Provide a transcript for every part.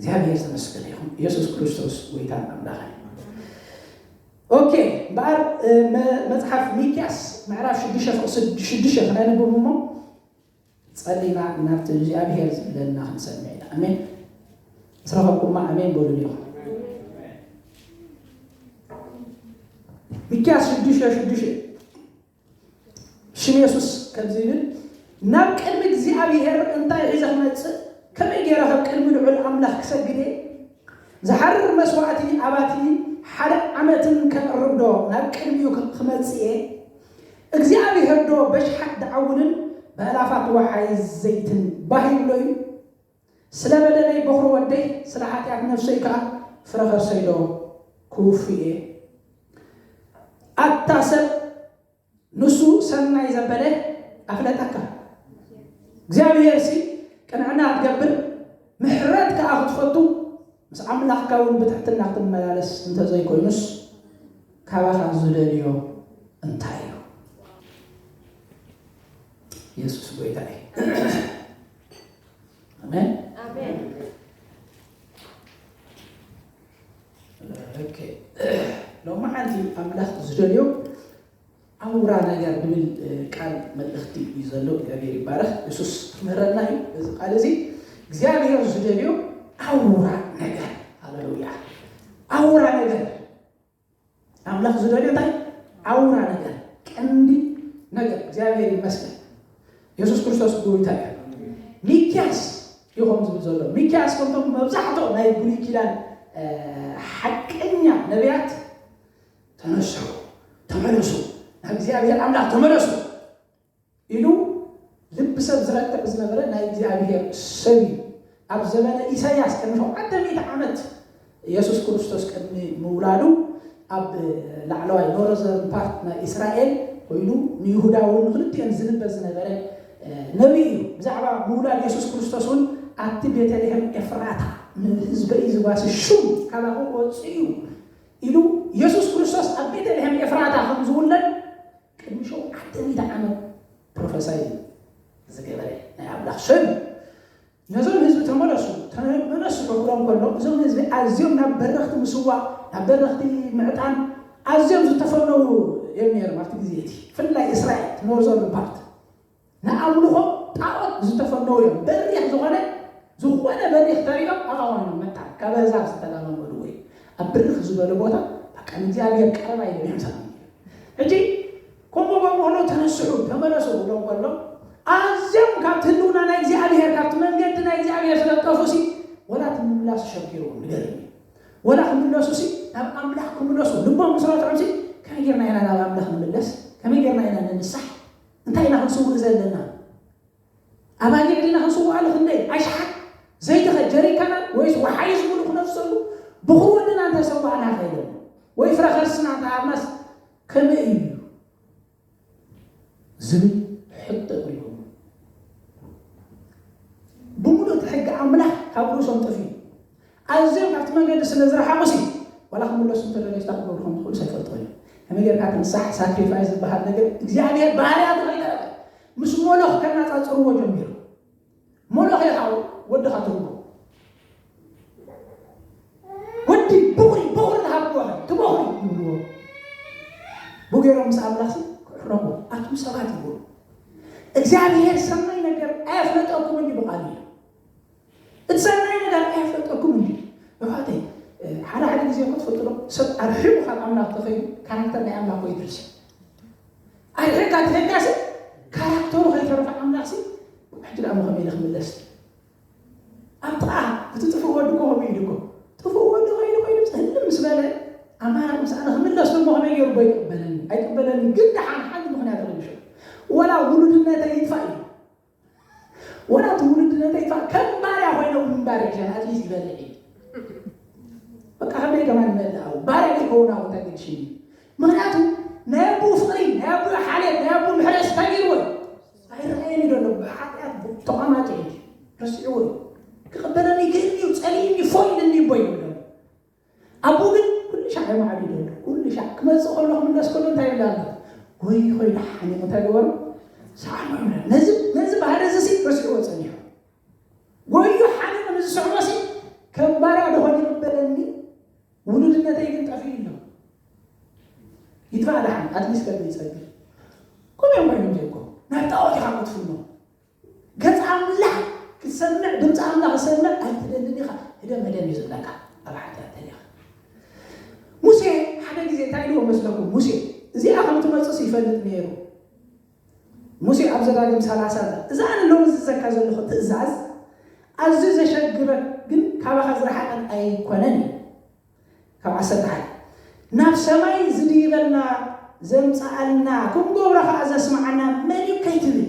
እግዚኣብሔር ዝተመስገነ ይኹን። ኢየሱስ ክርስቶስ ጎይታን ኣምላኽን እዩ። ኦኬ፣ እምበኣር፣ እ፣ መ-፣ መጽሓፍ ሚክያስ ምዕራፍ ሽዱሽተ ፍቕዲ ሽዱሽተ ክነንብብ እሞ፣ ጸሊና ናብቲ እግዚኣብሔር ዝብለና ክንሰምዕ ኢና። ኣሜን። ምስ ረኸብኩማ ኣሜን በሉኒ ኢኹም። ሚክያስ ሽዱሽተ ሽዱሽተ። ሽም የሱስ ከምዚ ይብል፣ ናብ ቅድሚ እግዚኣብሔር እንታይ ሒዘ ክመጽእ፣ ከመይ ገይረ ካብ ቅድሚ ልዑል ኣምላኽ ክሰግድ እየ? ዝሓርር መስዋእቲ ኣባቲ ሓደ ዓመትን ከቕርብ ዶ ናብ ቅድሚኡ ክመጽእ እየ? እግዚኣብሔር ዶ በሽሓት ደዓውንን ብኣላፋት ወሓይ ዘይትን ባህ ይብሎ እዩ? ስለ በደለይ በኹሪ ወደይ፣ ስለ ሓጢኣት ነፍሰይ ከኣ ፍረ ከርሰይ ዶ ክውፉ እየ? ኣታ ሰብ፣ ንሱ ሰናይ ዘበለ ኣፍለጠካ። እግዚኣብሔርሲ ቅንዕና ክትገብር፣ ምሕረት ከኣ ክትፈቱ፣ ምስ ኣምላኽካ እውን ብትሕትና ክትመላለስ እንተዘይኮይኑስ፣ ካባኻ ዝደልዮ እንታይ እዩ? የሱስ ጎይታ እዩ። ኣሜን። ኣሜን። ኦኬ። ሎማዓንቲ ኣምላኽ ዝደልዮ ኣውራ ነገር ዝብል፣ እ፣ ቃል መልእኽቲ እዩ ዘሎ። እግዚኣብሔር ይባረኽ። የሱስ ክምህረና እዩ። እዚ ቃል እዚ እግዚኣብሔር ዝደልዮ ኣውራ ነገር። ሃሌሉያ። ኣውራ ነገር። ኣምላኽ ዝደልዮ እንታይ? ኣውራ ነገር፣ ቀንዲ ነገር። እግዚኣብሔር ይመስገን። የሱስ ክርስቶስ ጎይታ እዩ። ሚክያስ እዩ ከምኡ ዝብል ዘሎ። ሚክያስ ከምቶም መብዛሕትኦም ናይ ብሉይ ኪዳን፣ እ፣ ሓቀኛ ነቢያት፣ "ተነስሑ፣ ተመለሱ፣ ናብ እግዚኣብሔር ኣምላኽ ተመለሱ" ኢሉ ልቢ ሰብ ዝረትዕ ዝነበረ ናይ እግዚኣብሔር ሰብ እዩ። ኣብ ዘመነ ኢሳያስ ቅድሚ ሸውዓተ ሚእቲ ዓመት፣ የሱስ ክርስቶስ ቅድሚ ምውላዱ፣ ኣብ ላዕለዋይ ኖርዘርን ፓርት ናይ እስራኤል ኮይኑ፣ ንይሁዳ እውን ንክልቲኦም ዝንበ ዝነበረ፣ እ፣ ነቢይ እዩ። ብዛዕባ ምውላድ የሱስ ክርስቶስ እውን፣ "ኣቲ ቤተልሔም ኤፍራታ፣ ንህዝበይ ዝጓሲ ሹም ካባኺ ክወጽእ እዩ" ኢሉ፣ የሱስ ክርስቶስ ኣብ ቤተልሔም ኤፍራታ ከም ዝውለድ ቅድሚ ሸውዓተ ሚእቲ ዓመት ፕሮፌሳይ ዝገበረ ናይ ኣምላኽ ሰብ። ነዞም ህዝቢ "ተመለሱ፣ ተመለሱ" ክብሎም ከሎ፣ እዞም ህዝቢ ኣዝዮም ናብ በረኽቲ ምስዋእ፣ ናብ በረኽቲ ምዕጣን ኣዝዮም ዝተፈነዉ እዮም ነይሮም ኣብቲ ግዜ እቲ። ብፍላይ እስራኤል፣ ኖርዘርን ፓርት፣ ንኣምልኾ ጣዖት ዝተፈነዉ እዮም። በሪኽ ዝኾነ፣ ዝኾነ በሪኽ ተሪኦም ኣቓዋኖም መታን ካብ ኣህዛብ ዝተለማመዱ ወይ ኣብ ብርኽ ዝበለ ቦታ፣ በቃ፣ ንእግዚኣብሔር ቀረባ ኢሎም እዮም ሰላም። ሕጂ ከምኡ ገምሆሎ "ተነስሑ፣ ተመለሱ" ክብሎም ከሎ፣ ኣዝዮም ካብቲ ህልውና ናይ እግዚኣብሔር፣ ካብቲ መንገዲ ናይ እግዚኣብሔር ስለጠፉ ሲ፣ ወላ እቲ ምምላስ ሸጊርዎም። ንገርኒ፣ ወላ ክምለሱ ሲ፣ ናብ ኣምላኽ ክምለሱ ልቦም ምስ ረትዖም ሲ፣ ከመይ ጌርና ኢና ናብ ኣምላኽ ንምለስ? ከመይ ጌርና ኢና ንንሳሕ? እንታይ ኢና ክንስውእ ዘለና? ኣባጊዕ ዲና ክንስውኣሉ? ክንደይ ኣሽሓት ዘይትኸ ጀሪካናት ወይስ ወሓይዝ ሙሉእ ክነፍሰሉ? ብኹር ወድና እንተሰዋእና ኸይደሉ ወይ ፍረ ከርስና እንተሃብናስ ከመይ እዩ ዝብል ሕቶ ኣቕሪቦም። ብምሉእ እቲ ሕጊ ኣምላኽ ካብ ርእሶም ጠፊኡ። ኣዝዮም ካብቲ መንገዲ ስለ ዝረሓቑ ሲ፣ ዋላ ክምለሱ እንተደለዩ እንታይ ክገብሩ ከም ዝኽእሉ ኣይፈልጡን እዮም። ከመይ ጌርካ ትንሳሕ? ሳክሪፋይስ ዝበሃል ነገር እግዚኣብሔር ባርያ ተኸይተረፈ ምስ ሞሎኽ ከናጻጽርዎ ጀሚሩ። ሞሎኽ ኢኻ ወድኻ ትህቦ። "ወዲ በኹሪ፣ በኹሪ ዝሃብኩ ኢኻ፣ እቲ በኹሪ" ይብልዎ። ብኡ ገይሮም ምስ ኣምላኽ ሲ ክዕረቑ፣ ኣቱም ሰባት ይብሉ። እግዚኣብሔር ሰናይ ነገር ኣየፍለጠኩም እንዲ ብቓሉ እዩ። እቲ ሰናይ ነገር ኣየፍለጠኩም እንዲ። ኣሕዋተይ፣ ሓደ ሓደ ግዜ እኮ ትፈልጡ ዶ? ሰብ ኣርሒቑ ካብ ኣምላኽ ተኸይዱ ካራክተር ናይ ኣምላኽ እኮ ይድርስ እዩ። ኣርሒቕካ ተኸይድካሲ ካራክተሩ ከይተረፈ ኣምላኽሲ፣ ሕጂ ደኣ እሞ ከመይ ኢለ ክምለስ? ኣብ ጥቓ እቲ ጥፉእ ወዲ እኮ ከምኡ ኢሉ እኮ። ጥፉእ ወዲ ከይዱ ከይዱ ጽልም ምስ በለ፣ ኣማራጺ ምስ ኣነ ክምለስ ደሞ ከመይ ገይሩ እኮ ይቅበለኒ? ኣይቅበለኒ። ግን ደሓን ሓንቲ ምኽንያት ረቢሹ። ወላ ውሉድነተይ ይጥፋእ እዩ። ወላ እቲ ውሉድነተይ ይጥፋእ፣ ከም ባርያ ኮይነ እውን ምንባር ይሻል፣ ኣትሊስት ይበልዕ እዩ። በቃ ከመይ ከማን ይመልእ፣ ኣብ ባርያ ከይከውን ኣብ እንታይ ገድሽኒ? ምኽንያቱ ናይ ኣቦኡ ፍቕሪ፣ ናይ ኣቦኡ ሓልዮት፣ ናይ ኣቦኡ ምሕረት እንታይ ገይርዎ እዩ? ኣይረኣየን እዩ ዘሎ፣ ብሓጢኣት ተቋማጢዑ እዩ፣ ረሲዕዎ እዩ። ክቕበለኒ ይኽእል እዩ፣ ጸሊእኒ ፎይ ኢልኒ እቦ እዩ ዘሎ። ኣቦኡ ግን ኩሉ ሻዕ የማዕቢደሉ፣ ኩሉ ሻዕ ክመጽእ ከሎ ክምለስ ከሎ እንታይ ይብል ኣሎ? ጎዩ ኮይኑ ሓኒቑ እንታይ ገበሩ? ሰዓሞ ይብሎ። ነዚ፣ ነዚ ባህሪ እዚ ሲ ረሲዕዎ ጸኒሑ። ጎዩ ሓኒቑ ንዝስዕቦ ሲ ከም ባርያ ደኾን ይቕበለኒ፣ ውሉድነተይ ግን ጠፊኡ ኣሎ። ይትባዕ ደሓን፣ ኣትሊስት ከመይ ይጸግብ? ከምኡ እዮም ኮይኖም ዘይኮ ናብ ጣዖት ኢኻ ክትፍኖ። ገጽ ኣምላኽ ክትሰምዕ፣ ድምፂ ኣምላኽ ክትሰምዕ ኣይትደልን ኢኻ። ህደም ህደም እዩ ዝብለካ ኣብ ሓጢኣት ተሊኻ። ሙሴ ሓደ ግዜ እንታይ ኢልዎ መስለኩም? ሙሴ እዚኣ ከም ትመፅስ ይፈልጥ ነይሩ። ሙሴ ኣብ ዘዳግም ሰላሳ እዛ ኣነ ሎሚ ዝዘካ ዘለኹ ትእዛዝ ኣዝዩ ዘሸግረክ ግን ካባኻ ዝረሓቐን ኣይኮነን እዩ። ካብ ዓሰርተ ሓደ ናብ ሰማይ ዝድይበልና ዘምፅኣልና ክንገብሮ ከዓ ዘስምዓና መን እዩ ከይትብል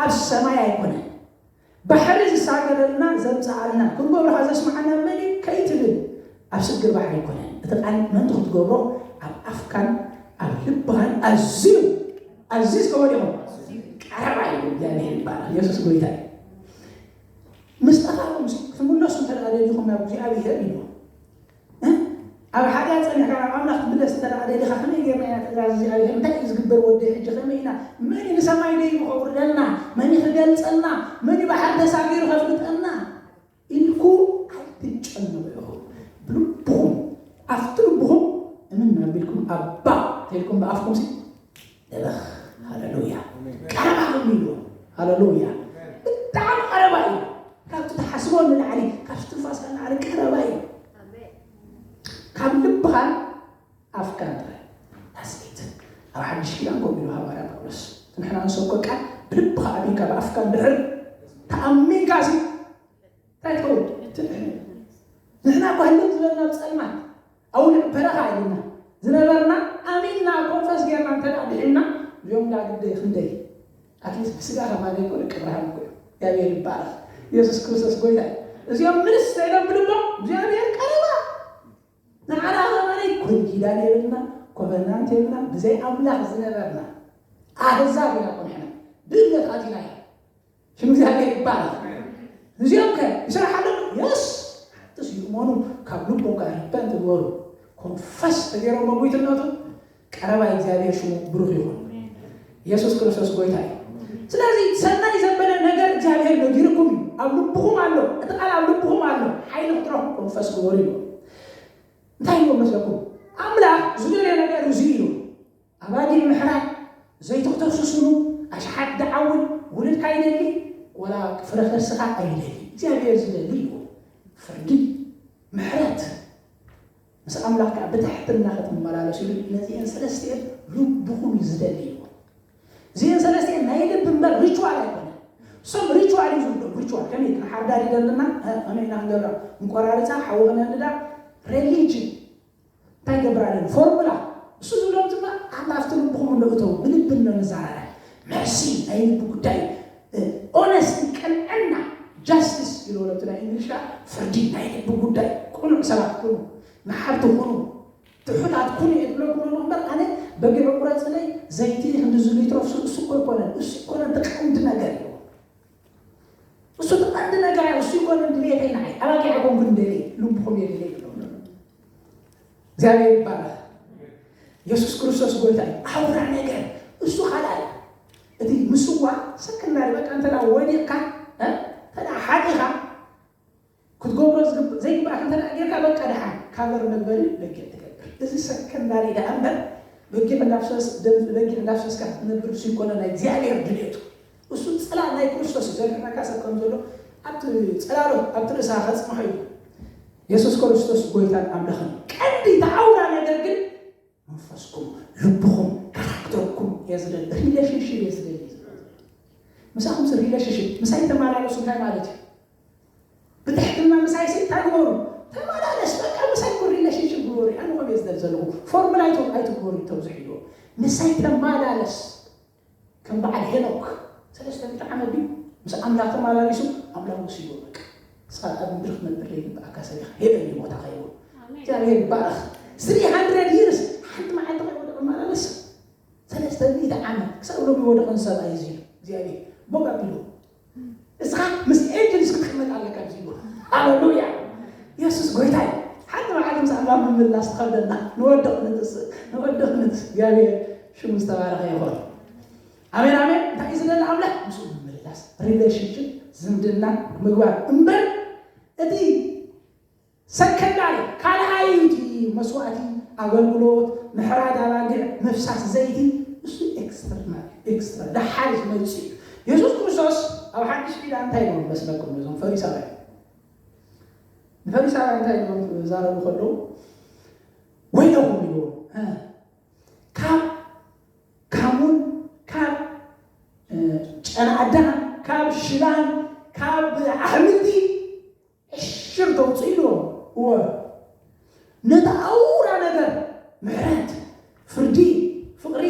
ኣብ ሰማይ ኣይኮነን። ባሕሪ ዝሳገረልና ዘምፅኣልና ክንገብሮ ከዓ ዘስምዓና መን እዩ ከይትብል ኣብ ስግር ባሕሪ ኣይኮነን። እቲ ቃል ምእንቲ ክትገብሮ ኣብ ኣፍካን ኣብ ልብኻን ኣዝዩ ኣዝዩ ዝከበደ ይኹን ቀረባ እዩ። እግዚኣብሔር ይባላል። ኢየሱስ ጎይታ እዩ። ምስ ጠፋእኩም ክትምለሱ እንተ ደሊኹም ናብ እግዚኣብሔር እዩ። ኣብ ሓጢኣት ጸኒሕካ ናብ ኣምላኽ ክትምለስ እንተ ደኣ ደሊኻ ከመይ ጌርና ኢና ትእዛዝ እግዚኣብሔር እንታይ እዩ ዝግበር ወደይ ሕጂ ከመይ ኢና መን እዩ ንሰማይ ደይቡ ከውርደልና መን እዩ ክገልጸልና መን እዩ ባሕሪ ተሳጊሩ ከፍልጠና ኢልኩ ኣይትጨነቑ ኢኹም። ብልብኹም ኣብቲ ልብኹም እምን ኣቢልኩም ኣባ ተልኩም ብኣፍኩም ሲ ደበኽ ሃለሉያ ቀረባ ኢሉ ሃለሉያ ብጣዕሚ ቀረባ እዩ። ካብ ትሓስቦ ንላዕሊ ካብ ትንፋስካ ንላዕሊ ቀረባ እዩ። ካብ ልብኻን ኣፍካን ጥራይ ታስኪት ኣብ ሓድሽ ኪዳን ከምኡ ኢሉ ሃዋርያ ጳውሎስ ንሕና ንሰብኮ ቃል ብልብኻ ኣቢልካ ብኣፍካ እንድሕር ተኣሚንካ ሲ እንታይ ትኸውን? ንሕና እኳ ህልም ዝበልና ኣብ ጸልማት ኣውልዕ በረኻ ኢልና ዝነበርና ኣሚንና ኮንፈስ ጌርና እንተ ድሒና እዚኦም ዳ ግደ ክንደይ ኣትሊስት ብስጋ ከማን ይኮነ ቅብርሃን እኮ እዮም። እግዚኣብሔር ይባረኽ። ኢየሱስ ክርስቶስ ጎይታ እዩ። እዚኦም ምንስ ዘይሎም ብልቦም እግዚኣብሔር ቀረባ ንዓና ከማን ኮን ኪዳን የብልና ኮቨናንት የብልና ብዘይ ኣምላኽ ዝነበርና ኣህዛብ ኢና ኮንሕና ብእምነት ኣቲና ኢና ሽም እግዚኣብሔር ይባረኽ። እዚኦም ከ ይስራሕ ኣለኩም የስ ሓትስ ይእመኑ ካብ ልቦም ጋር ሪፐንት ዝበሩ ኮንፈስ ተገይሮም መጉይትነቱ ቀረባ እግዚኣብሔር ሽሙ ብሩኽ ይኹን። ኢየሱስ ክርስቶስ ጎይታ እዩ። ስለዚ ሰናይ ዘበለ ነገር እግዚኣብሔር ነጊርኩም እዩ። ኣብ ልብኹም ኣሎ። እቲ ቃል ኣብ ልብኹም ኣሎ። ሓይሊ ክትረኽቡ ኮንፈስ ግበሩ እዩ። እንታይ ይብሎ መስለኩም? ኣምላኽ ዝደልዮ ነገር እዚ እዩ። ኣባጊዕ ምሕራድ ዘይተኽተሱ ስኑ ኣሽሓት ደዓውን ውልድካ ይደሊ ወላ ፍረ ከርስኻ ኣይደሊ እግዚኣብሔር ዝደሊ እዩ ፍርዲ ምሕረት ምስ ኣምላኽ ከዓ ብትሕትና ክትመላለሱ ይብል ነዚአን ሰለስቲአን ልብኹም እዩ ዝደሊ እዩ እዚአን ሰለስቲአን ናይ ልቢ እምበር ሪቹዋል ኣይኮነ ሰብ ሪቹዋል እዩ ዝብሎም ሪቹዋል ከመይ ክንሓርዳ ዲደለና ከመይ ኢና ክንገብራ እንቆራርፃ ሓዊ ክነንዳ ሬሊጅን እንታይ ይገብር ኣለኒ ፎርሙላ እሱ ዝብሎም ድማ ኣላ ኣብቲ ልብኹም እንዶ እተው ብልቢ እንዶ ንዘራረብ መርሲ ናይ ልቢ ጉዳይ ኦነስቲ ቅንዕና ጃስቲስ ይልዎ ለብቲ ናይ እንግሊሽ ከዓ ፍርዲ ናይ ልቢ ጉዳይ ቅኑዕ ሰባት ኩኑ መሓርቲ ኩኑ ትሑታት ኩኑ እየ ትብለኩም ኣለኹ እምበር ኣነ በጊዕ ቁረፅለይ ዘይቲ ክንዲ ዝሊትሮ እሱ እኮ ይኮነን እሱ ይኮነን እቲ ቀንዲ ነገር እዩ እሱ እቲ ቀንዲ ነገር እዩ እሱ ይኮነን ድሌተይ ንዓይ ኣባጊዕ ኮንኩ ንደለይ ልብኹም እየ ደለይ ይብሎም ኣለኹ እግዚኣብሔር ይባረኽ። ኢየሱስ ክርስቶስ ጎይታ እዩ። ኣውራ ነገር እሱ ካልኣይ እቲ ምስዋ ሰከንዳሪ በቃ እንተ ወዲቕካ እንተ ሓጢኻ ክትገብሮ ዘይግባእ እንተ ጌርካ በቃ ድሓን ካቨር መግበሪ በጊዕ ትገብር። እዚ ሰከንዳሪ ደኣ እምበር በጊዕ እንዳፍሰስ በጊዕ እንዳፍሰስካ ክትነብር እሱ ይኮነ ናይ እግዚኣብሔር ድሌቱ። እሱ ጽላል ናይ ክርስቶስ እዩ ዘድሕነካ ሰብ ከም ዘሎ ኣብቲ ጽላሎት ኣብቲ ርእሳ ከጽንሖ እዩ። የሱስ ክርስቶስ ጎይታን ኣምላኽን እዩ። ቀንዲ እቲ ኣውራ ነገር ግን መንፈስኩም፣ ልብኹም፣ ካራክተርኩም እየ ዝደሊ፣ ሪሌሽንሽፕ እየ ዝደሊ። ምሳኹም ሲ ሪሌሽንሽፕ ምሳይ ተመላለሱ እንታይ ማለት እዩ? ብትሕትና ምሳይ ሲ እንታይ ግበሩ? ተመላለስ በቃ ምሳይ እኮ ሪሌሽንሽፕ ግበሩ። ኣነ ከምኡ እየ ዝደሊ ዘለኹ። ፎርሙላ ኣይትግበሩ ተብዝሑ ኢልዎ። ምሳይ ተመላለስ ከም በዓል ሄኖክ ሰለስተ ሚእቲ ዓመት ድዩ ምስ ኣምላኽ ተመላሊሱ ኣምላኽ ወሲድዎ በቃ ንስኻ ኣብ ምድሪ ክትነብር ዘይግብኣካ ሰብ ኢኻ ሄበን እዩ ቦታኻ ይብሉ እግዚኣብሔር ይባረኽ ስሪ ሃንድረድ ይርስ ሓንቲ መዓልቲ ከይወደቐ መላለስ ሰለስተ ሚእቲ ዓመት ክሳብ ሎሚ ወደቐን ሰብኣይ እዚ እዩ እግዚኣብሔር ቦግ ኣቢሉ እስኻ ምስ ኤንጅልስ ክትቅመጥ ኣለካ ኣብዚ ይብሉ ሃሌሉያ የሱስ ጎይታ እዩ ሓንቲ መዓልቲ ምስ ኣምላኽ ምምላስ ትኸብደና ንወድቕ ንትስእ ንወድቕ ንትስ እግዚኣብሔር ሽሙ ዝተባረኸ ይኾን ኣሜን ኣሜን እንታይ እዩ ዝደሊ ኣምላኽ ምስኡ ምምላስ ሪሌሽንሽፕ ዝምድና ምግባር እምበር እቲ ሰከንዳሪ ካልኣይ እቲ መስዋእቲ፣ ኣገልግሎት፣ ምሕራድ ኣባጊዕ፣ ምፍሳስ ዘይቲ፣ እሱ ኤክስተርናል፣ ኤክስትራ፣ ደሓር ዝመጽእ እዩ። የሱስ ክርስቶስ ኣብ ሓድሽ ኪዳን እንታይ ኢሎም መስለኩም እዞም ፈሪሳውያን? ንፈሪሳውያን እንታይ ኢሎም ክዛረቡ ከለዉ፣ "ወይለኹም" ኢልዎም፣ እ፣ "ካብ ካሙን፣ ካብ፣ እ፣ ጨና ኣዳም፣ ካብ ሽላን፣ ካብ ኣሕምልቲ ዕሽር ተውፅኡ" ኢልዎም። እወ፣ ነቲ ኣውራ ነገር፣ ምሕረት፣ ፍርዲ፣ ፍቕሪ፣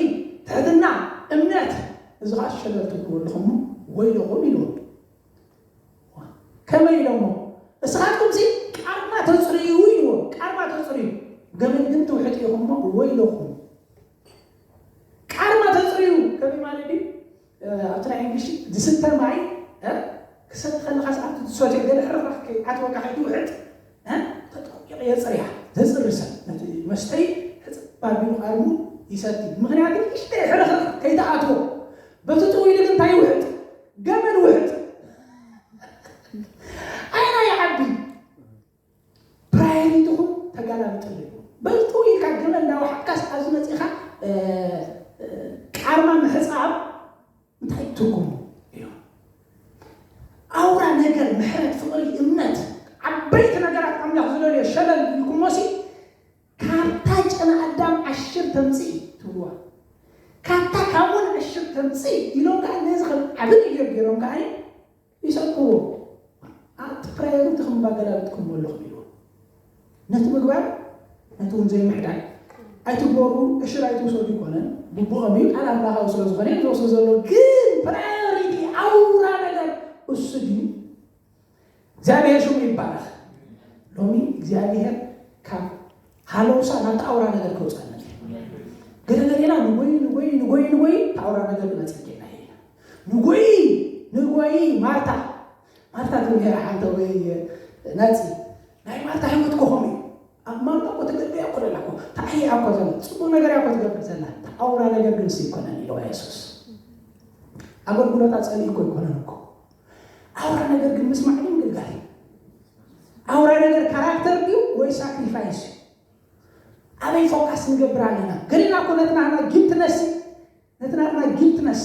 ትሕትና፣ እምነት፣ እዚ ኸዓ ሸለል ትብልዎ ኣለኹም፣ ወይለኹም ኢልዎም። ከመይ ኢሎሞ? "እስኻትኩምሲ ቃርማ ተጽርዩ" ኢልዎም። ቃርማ ተጽርዩ፣ ገመድ ግን ትውሕጡ ኢኹም እሞ ወይለኹም። ቃርማ ተጽርዩ ከመይ ማለት እዩ? እ፣ ኣብቲ ናይ እንግሊሽ ዝስተ ማይ፣ እ፣ ክሰቲ ከለኻስ ኣብቲ ትሰትዮ ገለ ሕርኽራኽ ከይኣትወካ ከይትውሕጥ፣ እ፣ ተጠንቂቑ የጽርያ። ዘጽሪ ሰብ ነቲ መስተይ ሕጽብ ኣቢሉ ቃርሙ ይሰቲ። ምኽንያቱ ንእሽተይ ሕርኽራኽ ከይትኣትዎ። በቲ ጥውይ ኢሉ ግን እንታይ ይውሕጥ? ገመድ ውሕጥ። ኣየናይ ይዓቢ? ፕራዮሪቲኹም ተጋላብጥሉ እዩ። በልጡ ኢልካ ገመድ እንዳወሓጥካስ ኣብዚ መፂኻ፣ እ፣ እ፣ ቃርማ ምሕፃብ እንታይ ትርጉሙ እዩ? ኣውራ ነገር፣ ምሕረት፣ ፍቕሪ፣ እምነት፣ ዓበይቲ ነገራት ኣምላኽ ዝደልዮ ሸለል ኢልኩሞሲ፣ "ካብታ ጨና ኣዳም ዕሽር ተምፅኢ" ትብልዋ። "ካብታ ካሙን ዕሽር ተምፅኢ" ኢሎም ከዓ ነዚ ከም ዓቢ ነገር ገይሮም ከዓ ይሰብክዎ። ኣብቲ ፕራዮሪቲ ከም ባገላብጥኩም ኣለኹም ኢልዎ። ነቲ ምግባር፣ ነቲ እውን ዘይምሕዳግ ኣይትግበሩ፣ ዕሽር ኣይትውሰዱ ይኮነን፣ ግቡኦም እዩ፣ ቃል ኣምላኻዊ ስለ ዝኾነ እዮም ዝወስዱ ዘለዉ። ግን ፕራዮሪቲ፣ ኣውራ ነገር እሱ ድዩ? እግዚኣብሔር ሽሙ ይባረኽ። ሎሚ እግዚኣብሔር ካብ ሃለውሳ ናብቲ ኣውራ ነገር ከውፅኣና እዩ። ገለ ገሌና ንጎይ፣ ንጎይ፣ ንጎይ፣ ንጎይ፣ እቲ ኣውራ ነገር ንመፅእ ጌና እዩ። ንጎይ፣ ንጎይ፣ ማርታ፣ ማርታ ትብል ነይራ ሓንቲ ወይ ናፂ። ናይ ማርታ ህይወት ኮኸም እዩ። ኣብ ማርታ እኮ ትገብር እያ እኮ ደላ እኮ። ታሕያ እኮ ዘላ። ፅቡቅ ነገር እያ እኮ ትገብር ዘላ። እቲ ኣውራ ነገር ግን እሱ ይኮነን ኢለዋ የሱስ። ኣገልግሎታ ጸሊእ እኮ ይኮነን እኮ። ኣውራ ነገር ግን ምስማዕ እዩ ምግልጋል እዩ። ኣውራ ነገር ካራክተር ድዩ ወይ ሳክሪፋይስ እዩ? ኣበይ ፎካስ ንገብር ኣለና? ገሊና እኮ ነቲ ናትና ጊልትነስ፣ ነቲ ናትና ጊልትነስ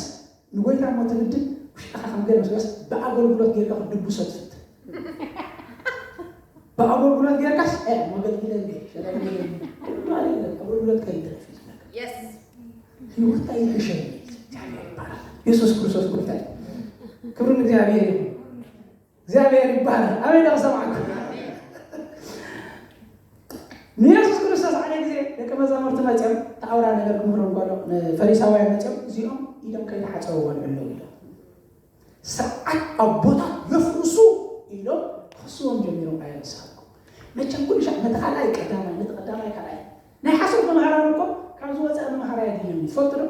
ንጎይታ እሞ ትብድል ውሽጥኻ ከም ገለ መስለስ ብኣገልግሎት ጌርካ ክትድብሶ ትፍትን። ብኣገልግሎት ጌርካስ፣ "እ፣ መገልግለ እንዴ፣ ሸለል እንዴ?" ማለት የለን። ኣገልግሎት ከይትረፍ እዩ ዝብለካ። የስ። ህይወት ኣይሕሸኒ። እግዚኣብሔር ይባረክ። የሱስ ክርስቶስ ጎይታ እዩ። ክብሪ ንእግዚኣብሔር ይሁን። እግዚኣብሔር ይባረክ። ኣሜን። ዶ ሰማዕኩ? ንየሱስ ክርስቶስ ሓደ ግዜ ደቂ መዛሙርቲ መፅኦም፣ እቲ ኣውራ ነገር ክምህሮም ከሎ፣ ንፈሪሳውያን መፅኦም፣ እዚኦም ኢዶም ከይተሓፀቡ በልዑ ኣለዉ ኢሎም። ስርዓት ኣቦታት የፍርሱ ኢሎም ክኽስዎም ጀሚሮም። ኣየ ንስኻትኩም። መቸም ኩሉ ሻዕ ነቲ ካልኣይ ቀዳማይ፣ ነቲ ቀዳማይ ካልኣይ። ናይ ሓሶት መምሃራን እኮ ካብ ዝወፀ መምሃራይ ኣይደልን እዩ። ትፈልጡ ዶ?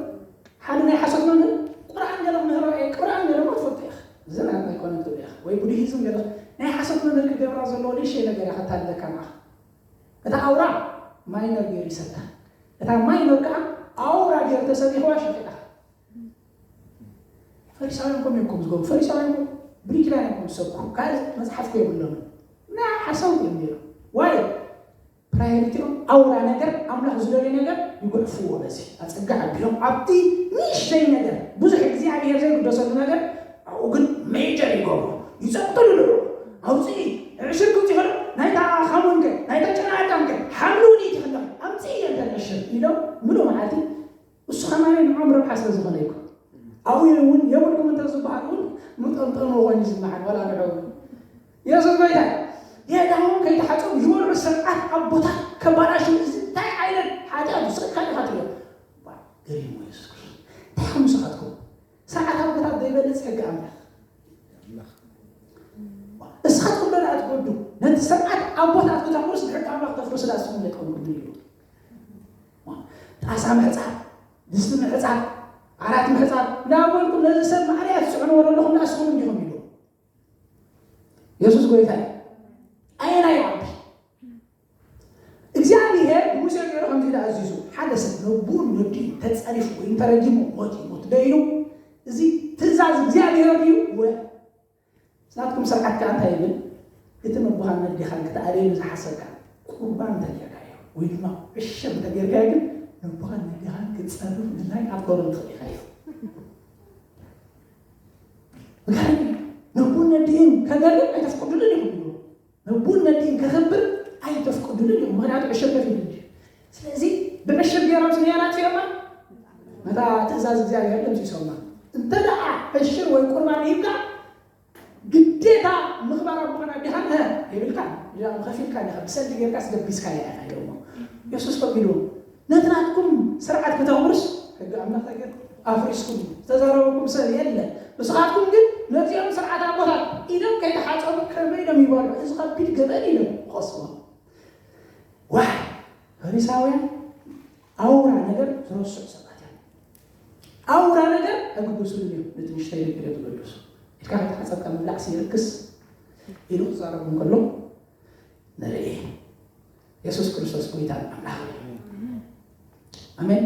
ሓደ ናይ ሓሶት መምህር ቁርኣን ገለ ክምህሮ እየ፣ ቁርኣን ገለ እሞ ትፈልጡ ኢኻ። እዚ ናትና ኣይኮነን ትብሉ ኢኻ። ወይ ቡድሂዝም ገለ ናይ ሓሶት መምህር ክገብራ ዘለዎ ንእሽተይ ነገር እያ ከታልለካ ንዓኻ። እታ ኣውራ ማይነር ገይሩ ይሰብካ። እታ ማይነር ከዓ ኣውራ ገይሩ ተሰቢኽዋ ሸኺዕኻ። ፈሪሳውያን ከምኡ እዮም ዝገብሩ። ፈሪሳውያን እኮ ብሪኪላን እዮም ዝሰብኩ። ካልእ መፅሓፍ እኮ የብሎምን። ናይ ሓሳዊ እዮም ነይሮም። ዋይ? ፕራዮሪቲኦም ኣውራ ነገር፣ ኣምላኽ ዝደልዮ ነገር ይጉሕፍዎ። በዚ ኣፀጋ ኣቢሎም ኣብቲ ንእሽተይ ነገር፣ ብዙሕ እግዚኣብሔር ዘይግደሰሉ ነገር፣ ኣብኡ ግን ሜጀር ይገብሩ። ይፀቅጥሉ ኣለዉ። ኣውፅኢ፣ ዕሽር ክውፅእ ከሎ፣ ናይታ ካሙንከ፣ ናይታ ጨና ኣዳምከ፣ ሓምሊ እውን ይትኽለኽ፣ ኣምፅኢ እየ እንተ ዕሽር ኢሎም፣ ምሉእ መዓልቲ እሱ ከማን ንዖም ረብሓ ስለ ዝኾነ ይኮን። ኣብኡ እውን የብልኩም እንተ ዝበሃል እውን ምጠምጠምዎ ኮይኑ ይስምዓን፣ ዋላ ንዑ እውን። የሱስ ጎይታ እዩ። የእዳዎም ከይተሓጸቡ ዝበልዑ ስርዓት ኣቦታት ከባላሽው፣ እዚ እንታይ ዓይነት ሓጢኣት እዩ? ስቕ ኢልካ ኢኻ ትብሎ። ዋ፣ ገሪሙ የሱስ ክርስቶስ። እንታይ ኢኹም ንስኻትኩም? ስርዓት ኣቦታት ዘይበልጽ ሕጊ ኣምላኽ። እስኻትኩም ዶ ደኣ ትጎዱ? ነቲ ስርዓት ኣቦታት ክተፍርሱ፣ ንሕጊ ኣምላኽ ተፍርሱ ደኣ ንስኹም ዶ ኣይትኮንኩምን ኢሉ። ጣሳ ምሕጻብ፣ ድስቲ ምሕጻብ፣ ዓራት ምሕጻብ እናበልኩም ነዚ ሰብ ማዕረ እያ ትጽዕንዎ ዘለኹም፣ ንስኹም እንዲኹም ኢሉ። የሱስ ጎይታ እዩ። ኣየናይ ይዓቢ? እግዚኣብሔር ንሙሴ ገይሩ ከምዚ ኢሉ ኣዚዙ፣ ሓደ ሰብ ነቦኡን ነዲኡን ተጸሪፉ ወይ እንተረጊሙ ሞት ይሞት ዶ ኢሉ? እዚ ትእዛዝ እግዚኣብሔር ድዩ? ወ-፣ ናትኩም ስርዓት ከኣ እንታይ ይብል? እቲ ነቦኻን ነዴኻን ክትኣልየሉ ዝሓሰብካ ቁርባን እንተጌርካዮ ወይ ድማ ዕሸል እንተጌርካዮ ግን ነቦኻን ነዴኻን ክትጸርፍ ምድላይ ኣብ ኮረም ትኽእል ኢኻ እዩ። ምክንያቱ ነቦን ነዴን ከገልግል ኣይተፍቅዱሉን ኢኹም ይብሉ። ነቦን ነዴን ከኽብር ኣይተፍቅዱሉን ኢኹም። ምክንያቱ ዕሸል ከፊሉ እንጂ። ስለዚ ብዕሸል ገይሮም ስለ ኣጥፊኦማ ነታ ትእዛዝ እግዚኣብሔር ደምሲሶማ። እንተ ደኣ ዕሸል ወይ ቁርባን ሂብካ ግዴታ ምኽባር ኣቦኻን ኣዴኻን እ የብልካን። እዚኣ ከፊልካ ዲኻ ብሰልዲ ጌርካስ ደቢስካያ ኢኻ ኢሎሞ። የሱስ ከቢሉ ነቲ ናትኩም ስርዓት ከተኽብሩስ ሕጊ ኣምላኽ ተገር ኣፍሪስኩም ዝተዛረበኩም ሰብ የለ። ንስኻትኩም ግን ነዚኦም ስርዓት ኣቦታት ኢዶም ከይተሓጸቡ ከመይ ኢሎም ይበልዑ? እዚ ከቢድ ገበን ኢሎም ይኸስዎ። ዋይ ፈሪሳውያን ኣውራ ነገር ዝረስዑ ሰባት እዮም። ኣውራ ነገር ኣይግደሱሉን እዮም። ነቲ ንሽታይ ነገር እዮም ዝገደሱ። ኢድካ ከይተሓጸብካ ምብላዕሲ ይርክስ ኢሉ ክዛረቡ እንከሎ ንርኢ። የሱስ ክርስቶስ ጎይታ ኣምላኽ እዩ። ኣሜን።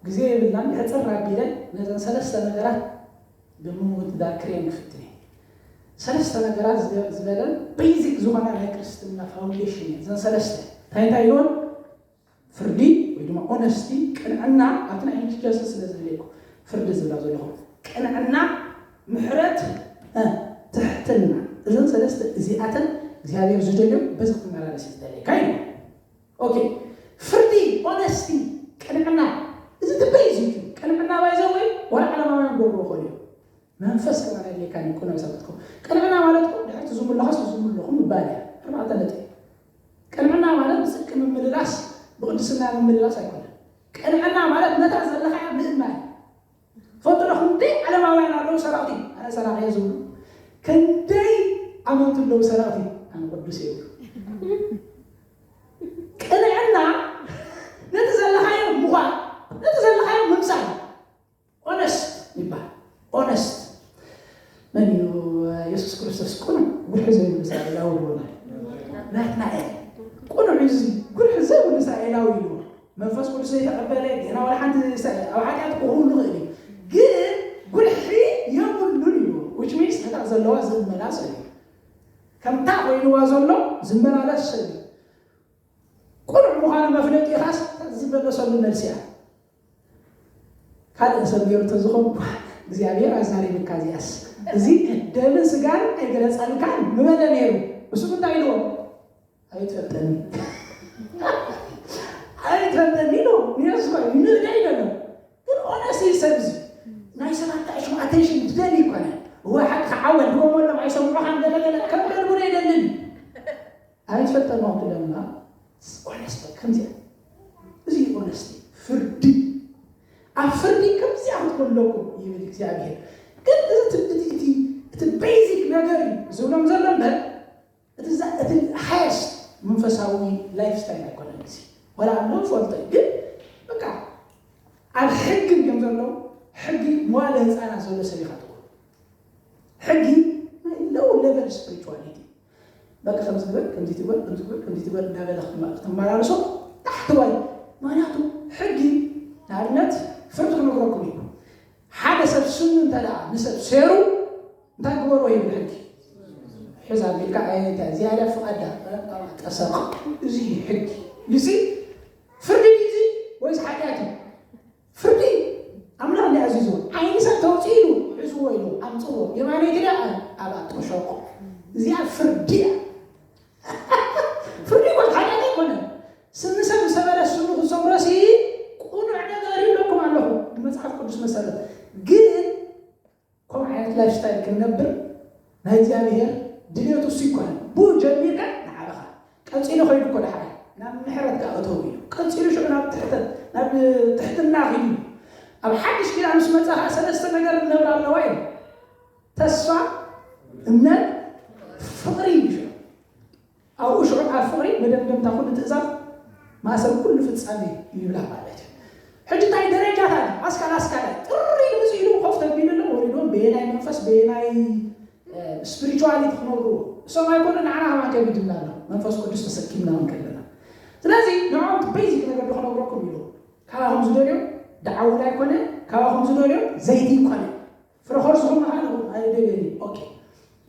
ግዜ የብልናን። ሕጽር ኣቢለ ነዘን ሰለስተ ነገራት ብምውድዳር ክርእየን ክፍትን እየ። ሰለስተ ነገራት ዝገ- ዝበለን ቤዚክ ዝኾና ናይ ክርስትና ፋውንዴሽን እየን። እዘን ሰለስተ እንታይ እንታይ ኢልዎን? ፍርዲ ወይ ድማ ኦነስቲ፣ ቅንዕና፣ ኣብቲ ናይ ሂንጅ ጀስቲስ ስለ ዝብለኩ ፍርዲ ዝብላ ዘለኹ ቅንዕና፣ ምሕረት፣ እ፣ ትሕትና። እዘን ሰለስተ እዚኣተን እግዚኣብሔር ዝደልዮም በዚ ክትመላለስ እዩ ዝደልየካ እዩ። ኦኬ፣ ፍርዲ፣ ኦነስቲ፣ ቅንዕና፣ እዚ ትበይ እዚ እዩ። ቅንዕና ባይዘ ወይ ዋላ ዓለማውያን ገብሮ ይኽእሉ እዮም። መንፈስ ከማን ኣድልየካ እዩ። ቅኑዕ ሰብ ክትከውን ቅንዕና ማለት እኮ ድሕርቲ ዝምለኸስ ዝምለኹ ምባል እያ። ኣርባዕተ ነጥቢ። ቅንዕና ማለት ብጽድቂ ምምልላስ ብቅድስና ምምልላስ ኣይኮነን። ቅንዕና ማለት ነታ ዘለኻያ ምእማን። ፈልጡ ዶ ክንደይ ዓለማውያን ኣለዉ ሰራቕቲ፣ ኣነ ሰራቒ እየ ዝብሉ። ክንደይ ኣመንቲ ኣለዉ ሰራቕቲ፣ ኣነ ቅዱስ እየ ይብሉ። ቅንዕና ነቲ ዘለኻዮ ምዃን፣ ነቲ ዘለኻዮ ምምሳል። ኦነስት ይባሃል። ኦነስት መን እዩ? የሱስ ክርስቶስ ቅኑዕ ጉርሒ ዘይብሉ እስራኤላዊ ይብሉና። ናትናኤል ቅኑዕ እዩ፣ እዚ ጉርሒ ዘይብሉ እስራኤላዊ እዩ። መንፈስ ቅዱስ ዘይተቐበለ ገና ወላ ሓንቲ እስራኤል ኣብ ሓጢኣት ክኸውን ይኽእል እዩ፣ ግን ጉርሒ የብሉን እዩ። Which means ነታ ዘለዋ ዝመላለስ እዩ። ከምታ ኮይንዋ ዘሎ ዝመላለስ ሰብ እዩ። ቅኑዕ ምዃኑ መፍለጢ ኢኻስ ዝመለሰሉ መልሲ እያ። ካልእ ሰብ ገይሩ እንተዝኸውን እግዚኣብሔር ኣዛሪብካ እዚኣስ እዚ ደምን ስጋን ኣይገለጸልካን ምበለ ነይሩ። እሱ እንታይ ኢልዎ? ኣይትፈልጠኒ ኣይትፈልጠኒ ኢልዎ። ንየሱስ ንእዳ ይደሎ ግን ኦነስት ሰብ እዚ ናይ ሰባት ኣሽሙ ኣቴንሽን ዝደሊ ይኮነ። እወ ሓቂ ክዓወት ድጎመሎም ኣይሰምዑኻን ገለገለ ከም ደልቡን ኣይደልን። ኣይትፈልጠን ዋ ትብለና። ኦነስት ከምዚኣ እዚ ኦነስት ፍርዲ ኣብ ፍርዲ ከምዚኣ ክትኮኑ ኣለኩም ይብል እግዚኣብሔር። ግን እዚ እቲ- እቲ እቲ- እቲ ቤዚክ ነገር እዩ ዝብሎም ዘሎ እምበር እቲ ዛ- እቲ ሃየስት መንፈሳዊ ላይፍ ስታይል ኣይኮነን። እዚ ወላ ኣሎ ፈልጦ እዩ። ግን በቃ ኣብ ሕጊ እዮም ዘለዉ። ሕጊ መዋለ ህፃናት ዘሎ ሰብ ኢኻ ትኮኑ ሕጊ ናይ ሎው ሌቨል ስፒሪቹዋሊቲ በቃ ከምዚ ትበል ከምዚ ትበል ከምዚ ትበል ከምዚ ትበል እንዳበለ ክትመ- ክትመላለሶ ታሕተዋይ። ምክንያቱ ሕጊ ንኣብነት ፍርዲ ክነግረኩም እዩ። ሓደ ሰብ ስኑ እንተ ደኣ ንሰብ ሴሩ እንታይ ግበሮ ይብል ሕጊ? ሕዛ ቢልካ ዓይነታ ዝያዳ ፍቓዳ ጠሰቕ። እዚ እዩ ሕጊ። እዚ ፍርዲ እዩ እዚ ወይስ ሓጢኣት እዩ? ፍርዲ ኣምላኽ እንዲ ኣዚዝዎ ዓይኒ ሰብ ተውፅእ ኢሉ ሕዝዎ ኢሉ ኣምፅዎ የማነይቲ ድያ ኣብ ኣጥሸቁ። እዚኣ ፍርዲ እያ። ፍርዲ እኮ ሓደ ኣይኮነ። ስኒ ሰብ ዝሰበረ ስኑ ክሰብሮ ሲ ቁኑዕ ነገር ይብለኩም ኣለኹ ብመፅሓፍ ቅዱስ መሰረት። ግን ከምኡ ዓይነት ላይፍ ስታይል ክንነብር ናይ እግዚኣብሔር ድልየቱ እሱ ይኮነ። ብኡ ጀሚርካ ንዓኻ ቀፂሉ ከይዱ እኮ ደሓር ናብ ምሕረት ከኣ እተው እዩ። ቀፂሉ ሽዑ ናብ ትሕተ ናብ ትሕትና ኪዱ ኣብ ሓድሽ ኪዳን ምስ መፀ ከዓ ሰለስተ ነገር ነብር ኣለዋ እዩ። ተስፋ፣ እምነት፣ ፍቕሪ እዩ ሽዑ። ኣብኡ ሽዑ ኣብ ፍቕሪ መደምደምታ ኩሉ ትእዛዝ ማእሰር ኩሉ ፍጻሜ እዩ ይብላ ማለት እዩ። ሕጂ እንታይ ደረጃታት ኣስካል ኣስካል ጥሪ ኢሉ ምጽእ ኢሉ ኮፍ ተቢሉ ኣሎ ወሪዶም በየናይ መንፈስ በየናይ ስፒሪቹዋሊቲ ክነብርዎ እሶም ኣይኮኑ ንዓና ከማን ከቢድና ኣሎ መንፈስ ቅዱስ ተሰኪምና እውን ከለና። ስለዚ ንዕኦም ቤዚክ ነገር ዶ ክነግረኩም ኢሉ ካባኹም ዝደልዮ ደዓውል ኣይኮነ፣ ካባኹም ዝደልዮ ዘይቲ ይኮነ። ፍረ ከርስኹም መኻን ኣይደልየኒ። ኦኬ።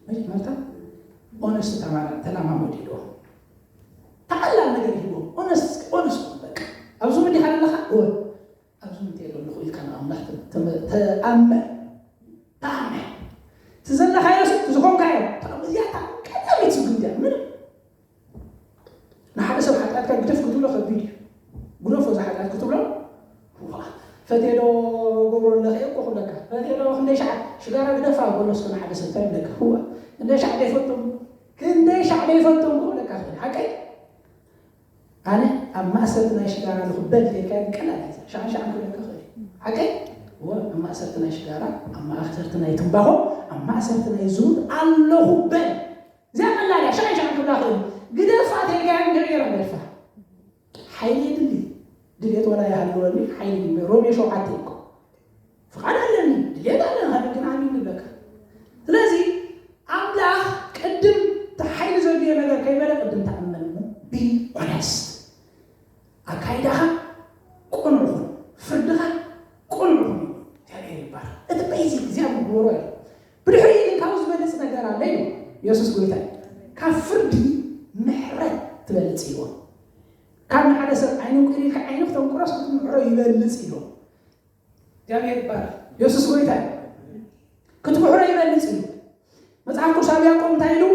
መጀመርታ ኦነስት ተማራ ተለማመዱ ኢልዎ። ተቐላል ነገር ይህልዎ። ኦነስት ኦነስት በቃ ኣብዚ ምዲ ካለኻ እወ ኣብዚ ምዲ ዘለኹ ኢልካ ንኣምላኽ ተኣመን። ተኣመን። ትዘለኻዮ ዝኾንካዮ እዚኣ ቀዳመይቲ ስጉምቲ እያ። ምንም ንሓደ ሰብ ሓጢኣትካ ግደፍ ክትብሎ ከቢድ እዩ። ግደፎ እዚ ሓጢኣት ክትብሎ ፈትየ ዶ ገብሮ ኣለኸ እኮ ክብለካ ፈትየ ዶ ክንደይ ሻዕ ሽጋራ ግደፋ በሎ እስከ ንሓደ ሰብ እንታይ ይብለካ? እዋ ክንደይ ሻዕ ደይፈቶም ክንደይ ሻዕ ደይፈቶም ክብለካ ክእል ሓቀይ ኣነ ኣብ ማእሰርቲ ናይ ሽጋራ ንኽበል ኢልካ ቀላል እያ ሻዕ ሻዕ ክብለካ ክእል ሓቀይ እዋ ኣብ ማእሰርቲ ናይ ሽጋራ ኣብ ማእሰርቲ ናይ ትንባኾ ኣብ ማእሰርቲ ናይ ዝሙት ኣለኹ በል እዚኣ ቀላል እያ ሻዕ ሻዕ ክብላ ክእል ግደፋ ተልካያ ንገር ገርፋ ሓይሊ የድሊ ድሌት ወላ ይሃልወኒ ሓይሊ ሮሜ ሸውዓተ ይኮ ፍቓድ ኣለኒ ድሌት ኣለኒ ሃበ ግን ኣሚን ንብለካ ስለዚ ኣምላኽ ቅድም እቲ ሓይሊ ዘድልዮ ነገር ከይበለ ቅድም ተኣመን እሞ be honest ኣካይዳኻ ቅኑዕ ኹን ፍርድኻ ቅኑዕ ኹን እግዚኣብሔር ይባል እቲ በይዚ እግዚኣብሔር ግበሮ እዩ ብድሕሪኡ ግን ካብኡ ዝበልፅ ነገር ኣለ እዩ የሱስ ጎይታ ካብ ፍርዲ ምሕረት ትበልፅ ይዎ ካብ ንሓደ ሰብ ዓይኑ ቅሪልካ ዓይኑ ክተንቁረስ ክትምሕሮ ይበልፅ እዩ እግዚኣብሔር ይባል የሱስ ጎይታ ክትምሕሮ ይበልፅ እዩ መፅሓፍ ቅዱስ ኣብ ያዕቆብ እንታይ ኢሉ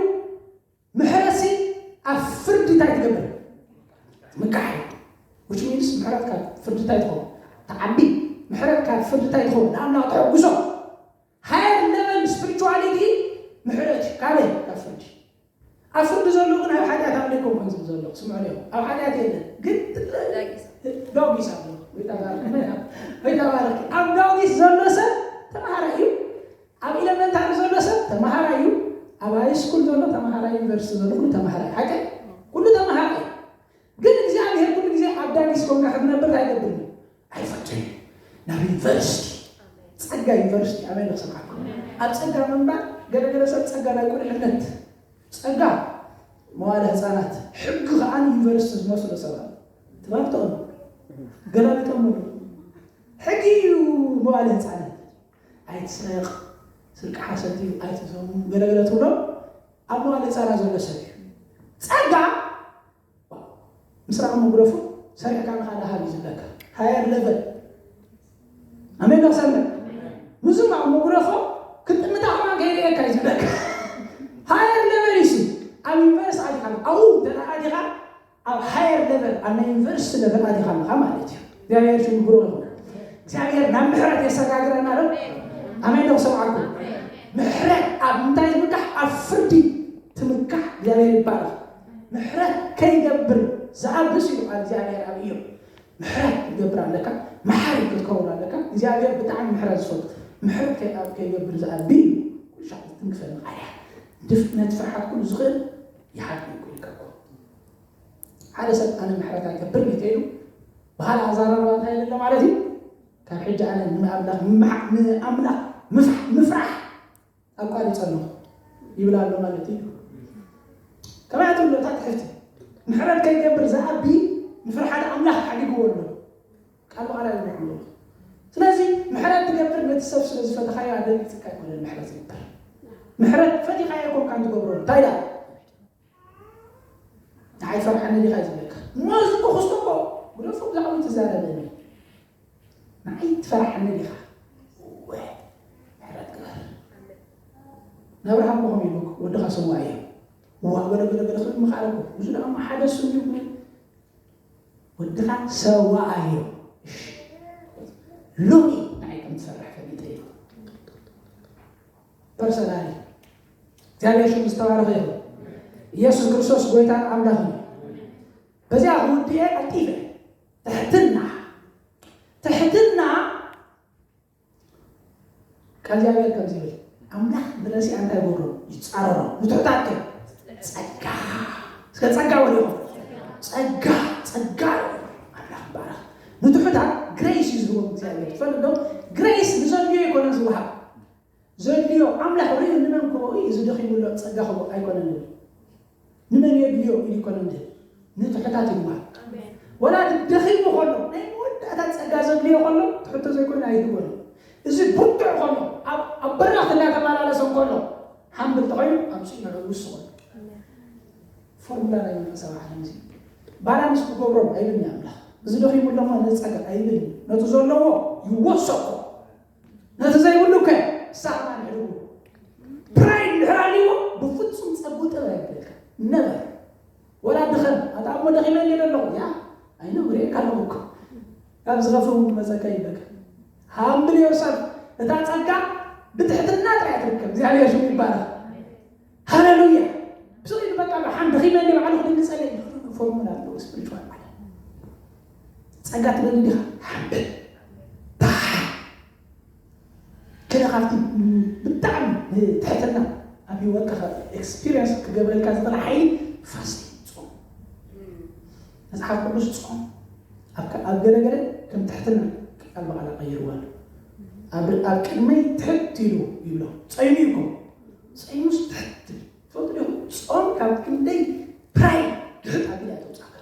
ምሕረትሲ ኣብ ፍርዲ እንታይ ትገብር ምካሕ እዩ which means ምሕረት ካብ ፍርዲ እንታይ ትኸውን ትዓቢ ምሕረት ካብ ፍርዲ እንታይ ትኸውን ንኣምላኽ ተሐጉሶ higher level spirituality ምሕረት እዩ ካበይ ካብ ፍርዲ ኣብ ፍርዲ ዘሎ ግን ኣብ ሓጢኣት ኣብ ደይኮንኩን ዝብል ዘሎ ስምዑ ዲኹም ኣብ ሓጢኣት የለን ግን ዳጊስ ኣሎ ወይ ተባረክ ወይ ተባረክ ኣብ ዳጊስ ዘሎ ሰብ ተማሃራይ እዩ ኣብ ኢለመንታሪ ዘሎ ሰብ ተማሃራይ እዩ ኣብ ሃይስኩል ዘሎ ተማሃራይ ዩኒቨርሲቲ ዘሎ ኩሉ ተማሃራይ ሓቀ ኩሉ ተማሃራይ ግን እግዚኣብሔር ኩሉ ግዜ ኣብ ዳጊስ ኮንካ ክትነብር ኣይገብርን እዩ ኣይፈትን እዩ ናብ ዩኒቨርሲቲ ጸጋ ዩኒቨርሲቲ ኣበይ ንክሰምዓኩም ኣብ ጸጋ ምንባር ገለገለ ሰብ ጸጋ ናይ ቁልዕነት ጸጋ መዋለ ህፃናት ሕጊ ከዓ ዩኒቨርሲቲ ዝመስሎ ሰባት ትባልቶም ገለብጦም ሕጊ እዩ መዋለ ህፃናት ኣይትስረቕ ስርቂ ሓሰት እዩ ኣይትዘሙ ገለገለ ትብሎ ኣብ መዋለ ህፃናት ዘሎ ሰብ እዩ ጸጋ ምስራቕ መጉረፉ ሰሪሕካ ንኻልእ ሃብ እዩ ዝብለካ higher level ኣሜን ዶ ሰምዕ ምዙም ኣብ መጉረፎ ክጥምታ ከማን ከይርእየካ እዩ ዝብለካ higher level እዩ ኣብ ዩኒቨርስ ኣዲኻ ኣብኡ እንተ ኣዲኻ ኣብ higher level ኣብ ናይ ዩኒቨርስ level ኣዲኻ ኣለኻ ማለት እዩ እግዚኣብሔር ሽም ብሩኽ ይኹን እግዚኣብሔር ናብ ምሕረት የሰጋግረና ዶ ኣሜን ዶ ሰምዓኩም ምሕረት ኣብ ምንታይ ዝምካሕ ኣብ ፍርዲ ትምካሕ እግዚኣብሔር ይባረኽ ምሕረት ከይገብር ዝኣብስ እዩ ቃል እግዚኣብሔር ኣብ እዮም ምሕረት ክትገብር ኣለካ መሓሪ ክትከውን ኣለካ እግዚኣብሔር ብጣዕሚ ምሕረት ዝፈቱ ምሕረት ከይገብር ዝኣቢ እዩ ኩሻዕ ትንክፈል ቃልያ ድፍነት ፍርሓት ኩሉ ዝኽእል ይሓድግ ይኮ ሓደ ሰብ ኣነ ምሕረት ኣይገብር እንተኢሉ ባህል ኣዛራርባ እንታይ የለ ማለት እዩ ካብ ሕጂ ኣነ ንኣምላኽ ንኣምላኽ ምፍራሕ ኣቋሪፀ ኣለኹ ይብል ኣሎ ማለት እዩ ከመይ ትብሎ እታ ትሕፍቲ ምሕረት ከይገብር ዝኣቢ ንፍርሓት ኣምላኽ ሓዲግዎ ኣሎ ቃል ብቓል ኣይብለኩም ዘለኹ ስለዚ ምሕረት ትገብር ነቲ ሰብ ስለ ዝፈተኻዮ ኣደንግፅካ ኣይኮነን ምሕረት ዝግበር ምሕረት ፈቲኻዮ ኮንካ ንትገብሮ እንታይ ዳ ንዓይ ፈርሓኒ ዲኻ ዝብለካ እሞ እዚ እኮ ክስቶ እኮ ግደፎ ብዛዕባ ትዛረበኒ ንዓይ ትፈርሓኒ ዲኻ እወ ምሕረት ግበር ናብርሃም ኮኸም ኢሉ ወድኻ ሰዋ እየ ዋ ገለ ገለ ገለ ክብል ምኽኣለ እኮ እዚ ደኣ ሓደ ስም እዩ ወድኻ ሰዋ እየ ሎሚ ንዓይ ከም ትፈርሕ ፈሊጠ እዩ personally እግዚኣብሔር ሽሙ ዝተባረኸ ይኹን ኢየሱስ ክርስቶስ ጎይታን ኣምላኽን እዩ በዚኣ ክውድኤ ቀልጢፈ ትሕትና ትሕትና ቃል እግዚኣብሔር ከምዚ ይብል ኣምላኽ ንረሲኣ እንታይ ይገብሮ ይፃረሮ ንትሑታት ከ ጸጋ እስከ ጸጋ ወዲኹም ጸጋ ጸጋ ኣምላኽ ይባረኽ ንትሑታት ግሬስ እዩ ዝህቦም እግዚኣብሔር ትፈልጥ ዶ ግሬስ ንዘድልዮ ኣይኮነን ዝወሃብ ዘድልዮ ኣምላኽ ርእዩ ንመን ክቦ እዩ እዚ ደኺሙሎ ጸጋ ክቦ ኣይኮነን ይብል ንመን የድልዮ ኢሉ ይኮነን ድህብ ንትሑታት ይባሃል ወላ እቲ ደኺሙ ከሎ ናይ መወዳእታ ጸጋ ዘድልዮ ከሎ ትሕቶ ዘይኮነ ኣይህቦን እዚ ብርቱዕ ከሎ ኣብ በራኽ እናተመላለሰ ከሎ ሓምብል ተኾይኑ ኣምፅኡ ንዕኡ ንሱ ፎርሙላ ናይ መንፈሳዊ ዓለም እዚ ባላንስ ክገብሮም ኣይብልን ኣምላኽ። እዚ ደኺሙ ኣሎ እሞ ነዚ ጸጋ ኣይብልን። ነቲ ዘለዎ ይወሰኮ፣ ነቲ ዘይብሉ ከ ሳማ ንዕድጉ። ፕራይድ ድሕር ኣልዎ ብፍጹም ጸጉ ጥበብ ኣይብለካ ነበር። ወላ ድኸም ኣታ እሞ ደኺመ እንዲ ኣለኹ ያ ኣይነ ውሬ ካለኹ እኮ ካብ ዝኸፍሩ መጸካ ይበካ። ሃምብል ዮርሰልፍ። እታ ጸጋ ብትሕትና ጥራይ ትርከብ። እግዚኣብሔር ሽሙ ይባረክ። ሃሌሉያ። ብዙ ይበቃ ብሓን ደኺመ እንዲ ባዕሉ ክድንግጸለ ፎርሙላ ኣለዎ ስፕሪቹዋል ማለት ጸጋ ትደሊ ዲኻ? ሃምብል። ባሕ። ገለ ካብቲ ብጣዕሚ ትሕትና ኣብ ህይወትካ ኤክስፒሪየንስ ክገብረልካ ዝኽእል ሓይሊ ፋስቲንግ ጾም። መጽሓፍ ቅዱስ ጾም ኣብ ከ- ኣብ ገለገለ ከም ትሕትና ቃል ብቓል ቀይርዋ ኣሎ። ኣብ ኣብ ቅድመይ ትሕት ኢሉ ይብሎ። ጸይሙ ይኮ ጸይሙስ ትሕት ኢሉ። ትፈልጡ ዲኹም? ጾም ካብ ክንደይ ፕራይድ ድሕት ኣቢላ ተውጻካ።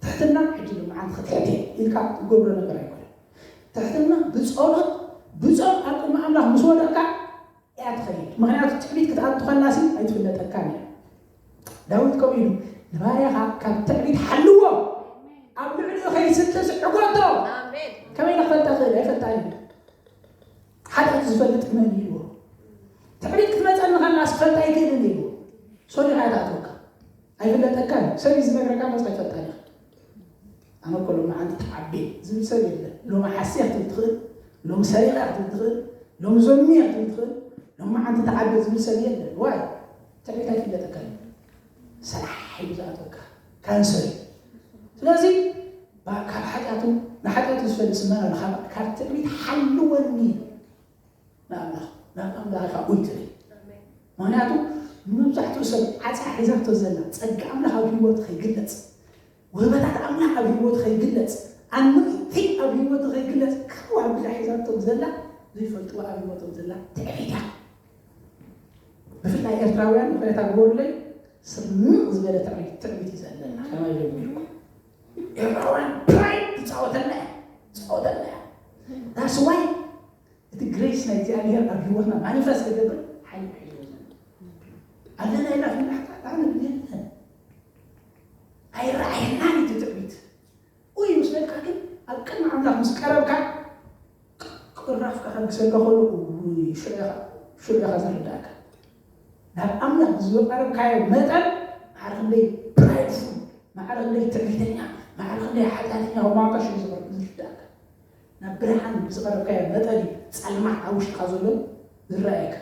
ትሕትና ሕጂ ድማ ዓንዲ ክትሕት ኢልካ ትገብሮ ነገር ኣይኮነን። ትሕትና ብጸሎት ብጾም ኣብ ቅድሚ ኣምላኽ ምስ ወደቕካ እያ ትኸይድ። ምኽንያቱ ትዕቢት ክትኣቱ ከላሲ ኣይትፍለጠካን እያ። ዳዊት ከምኡ ኢሉ ንባርያኻ ካብ ትዕቢት ሓልዎ፣ ኣብ ልዕሊኡ ከይስልጥስ ዕጎቶ። ከመይ ንክፈልጣ ክእል ኣይፈልጣን እዩ። ሓጢኣት ዝፈልጥ መን እዩ? ትዕቢት ክትመፀኒ ከላስ ክፈልጣ ኣይክእልን እዩ። ሶሪ ኣይትኣትወካ። ኣይፍለጠካን እዩ። ሰብ እዩ ዝነግረካ መፅኣ ይፈልጣ ዲኻ? ኣነ እኮ ሎሚ ዓንቲ ተዓቤ ዝብል ሰብ የለን። ሎሚ ሓስያ ክትብል ትኽእል፣ ሎሚ ሰሪቐ ክትብል ትኽእል፣ ሎሚ ዘሚየ ክትብል ትኽእል፣ ሎሚ ዓንቲ ተዓቤ ዝብል ሰብ የለን። ዋይ ትዕቢት ኣይፍለጠካን እዩ። ሰራሕ እዩ ዝኣትወካ ካንሰር እዩ። ስለዚ ባ- ካብ ሓጢኣቱ ንሓጢኣቱ ዝፈልስ መን ኣሎ? ካብ- ካብ ትዕቢት ሓልወኒ ንኣምላኽ ናብ ኣምላኽካ ኡይ ትብል። ምክንያቱ ንመብዛሕትኡ ሰብ ዓፃ ሒዛቶ ዘላ ጸጋ ኣምላኽ ኣብ ህይወት ከይግለጽ፣ ውህበታት ኣምላኽ ኣብ ህይወት ከይግለጽ፣ ኣንምቲ ኣብ ህይወት ከይግለጽ ካብ ኣብ ግዳ ሒዛቶም ዘላ ዘይፈልጥዋ ኣብ ህይወቶም ዘላ ትዕቢት እያ። ብፍላይ ኤርትራውያን ምክንያት ኣግበሩለይ ስርንቕ ዝበለ ትዕቢት ትዕቢት እዩ ዘለና ከማይ ኢሎም ይብልኩም። ኤርትራውያን ፕራይድ ትፃወተልና እያ ትፃወተልና እያ። ዳስ ዋይ እቲ ግሬስ ናይ እግዚኣብሔር ኣብ ህይወትና ማኒፈስት ክገብር ሓይሊ ክሕልዎ ኣለና ኢላ ፍላሕታ ኣነ ብየለን ኣይረኣየናን እቲ ትዕቢት። ኡይ ምስ በልካ ግን ኣብ ቅድሚ ኣምላኽ ምስ ቀረብካ ቅራፍካ ከልግሰልካ ከሎ ሽዑ ኢኻ ዝርዳእካ። ናብ ኣምላኽ ዝቐረብካዮ መጠን ማዕረ ክንደይ ፕራይድፉል፣ ማዕረ ክንደይ ትዕቢተኛ፣ ማዕረ ክንደይ ሓጢኣተኛ ከምኳንካ ሽዑ ዝርዳእካ። ናብ ብርሃን ብዝቐረብካዮ መጠን እዩ ጸልማት ኣብ ውሽጥካ ዘሎ ዝረኣየካ።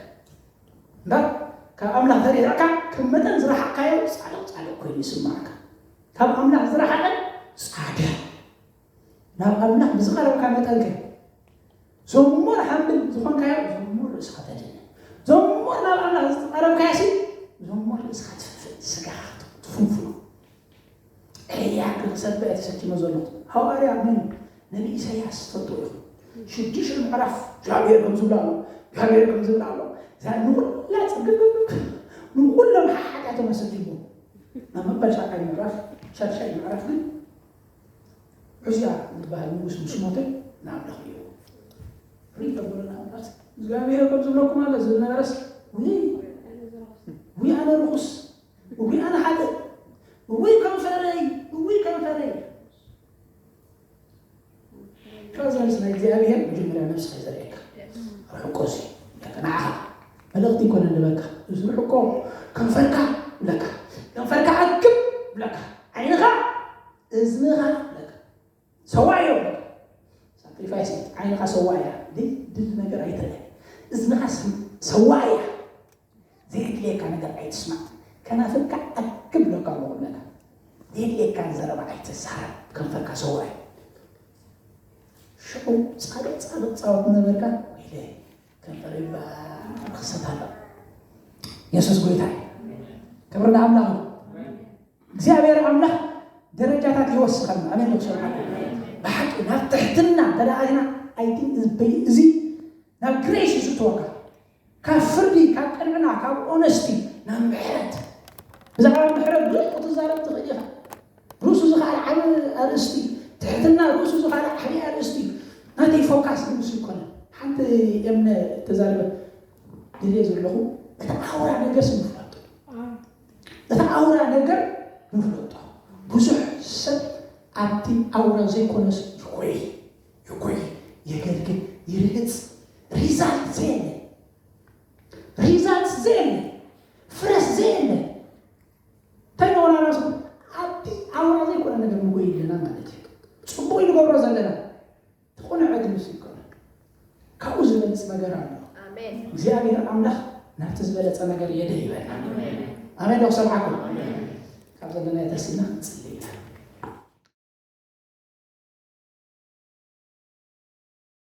እምበር ካብ ኣምላኽ ተሪሕዕካ ከም መጠን ዝረሓቕካዮ ጻድቕ ጻድቕ ኮይኑ ይስምዓካ። ካብ ኣምላኽ ዝረሓቐ ጻድቕ ናብ ኣምላኽ ብዝቐረብካ መጠን ከ ዘሞር ሃምብል ዝኾንካዮ ዘሞር ርእስኻ ተድነ። ዘሞር ናብ ኣምላኽ ዝቐረብካዮ ሲ ዘሞር ርእስኻ ትፍንፍን፣ ስጋኻ ትፍንፍኖ። እያ ክሰብዕ ተሰኪመ ዘሎ ሃዋርያ መን ነቢ ኢሳያስ ትፈልጡ ኢኹም። ሽዱሽተ ምዕራፍ እግዚኣብሔር ከም ዝብላ ኣሎ እግዚኣብሔር ከም ዝብላ ኣሎ እዛ ንኩላ ፅግግግ ንኩሎም ሓጢኣቶም ኣሰኪሞ ናብ መበል ሻድሻይ ምዕራፍ ሻድሻይ ምዕራፍ ግን ዑዝያ ዝበሃል ንጉስ ምስ ሞተ ንኣምላኽ እዩ ሪኢቶ ብሎ ንኣምላኽ እግዚኣብሔር ከም ዝብለኩም ኣሎ ዝብል ነበረስ ውይ ውይ ኣነ ርኹስ ውይ ኣነ ሓጥእ ውይ ከንፈረይ ውይ ከንፈረይ ፕረዘንስ ናይ እግዚኣብሔር መጀመርያ ነብስኻ ይዘርእየካ ርሕቆ እዚ ንዓኻ መልእኽቲ ይኮነ ንበካ እዚ ርሕቆ ከንፈርካ ብለካ ከንፈርካ ኣክብ ብለካ ዓይንኻ እዝንኻ ብለካ ሰዋ እዮም ሳክሪፋይስ ዓይንኻ ሰዋ እያ ድል ነገር ኣይትርአ እዝንኻ ሰዋ እያ ዘየድልየካ ነገር ኣይትስማዕ ከናፍርካ ኣክብ ብለካ ኣለኹ ብለካ ዘየድልየካ ዘረባ ኣይትዛረብ ከንፈርካ ሰዋ እዩ ሽዑ ጻድቕ ጻድቕ ጻወት ነበርካ ወይለ ከንፈር ይባር ክሰት ኣሎ የሱስ ጎይታ እዩ ክብሪ ንኣምላኽ እግዚኣብሔር ኣምላኽ ደረጃታት ይወስኸና ኣሜን ዶክተር ብሓቂ ናብ ትሕትና ተደኣና ኣይቲን እዚ ናብ ግሬስ እዩ ዝእትወካ ካብ ፍርዲ ካብ ቅንዕና ካብ ኦነስቲ ናብ ምሕረት ብዛዕባ ምሕረት ብዙሕ ክትዛረብ ትኽእል ኢኻ ርእሱ ዝኸኣል ዓብ ኣርእስቲ ትሕትና ርእሱ ዝኸኣል ዓብ ኣርእስቲ ናተይ ፎካስ ንሱ ይኮነ ሓንቲ እምነ ተዛረበ ድልየ ዘለኹ እቲ ኣውራ ነገስ ምፍላጡ እቲ ኣውራ ነገር ንፍለጦ። ብዙሕ ሰብ ኣብቲ ኣውራ ዘይኮነስ ይጎይ፣ ይጎይ፣ የገልግል፣ ይርህጽ፣ ሪዛልት ዘየለ፣ ሪዛልት ዘየለ፣ ፍረስ ዘየለ። እንታይ ንኾና ራሱ ኣብቲ ኣውራ ዘይኮነ ነገር ንጎይ ኣለና ማለት እዩ። ጽቡቅ ንገብሮ ዘለና ዝኾነ ዕድል ንሱ ይኮነ። ካብኡ ዝበልጽ ነገር ኣሎ። ኣሜን። እግዚኣብሔር ኣምላኽ ናብቲ ዝበለጸ ነገር የደ ይበል። ኣሜን። ዶ ክሰምዓኩም? ካብ ዘለና የተሲና ጽልይ ኢና።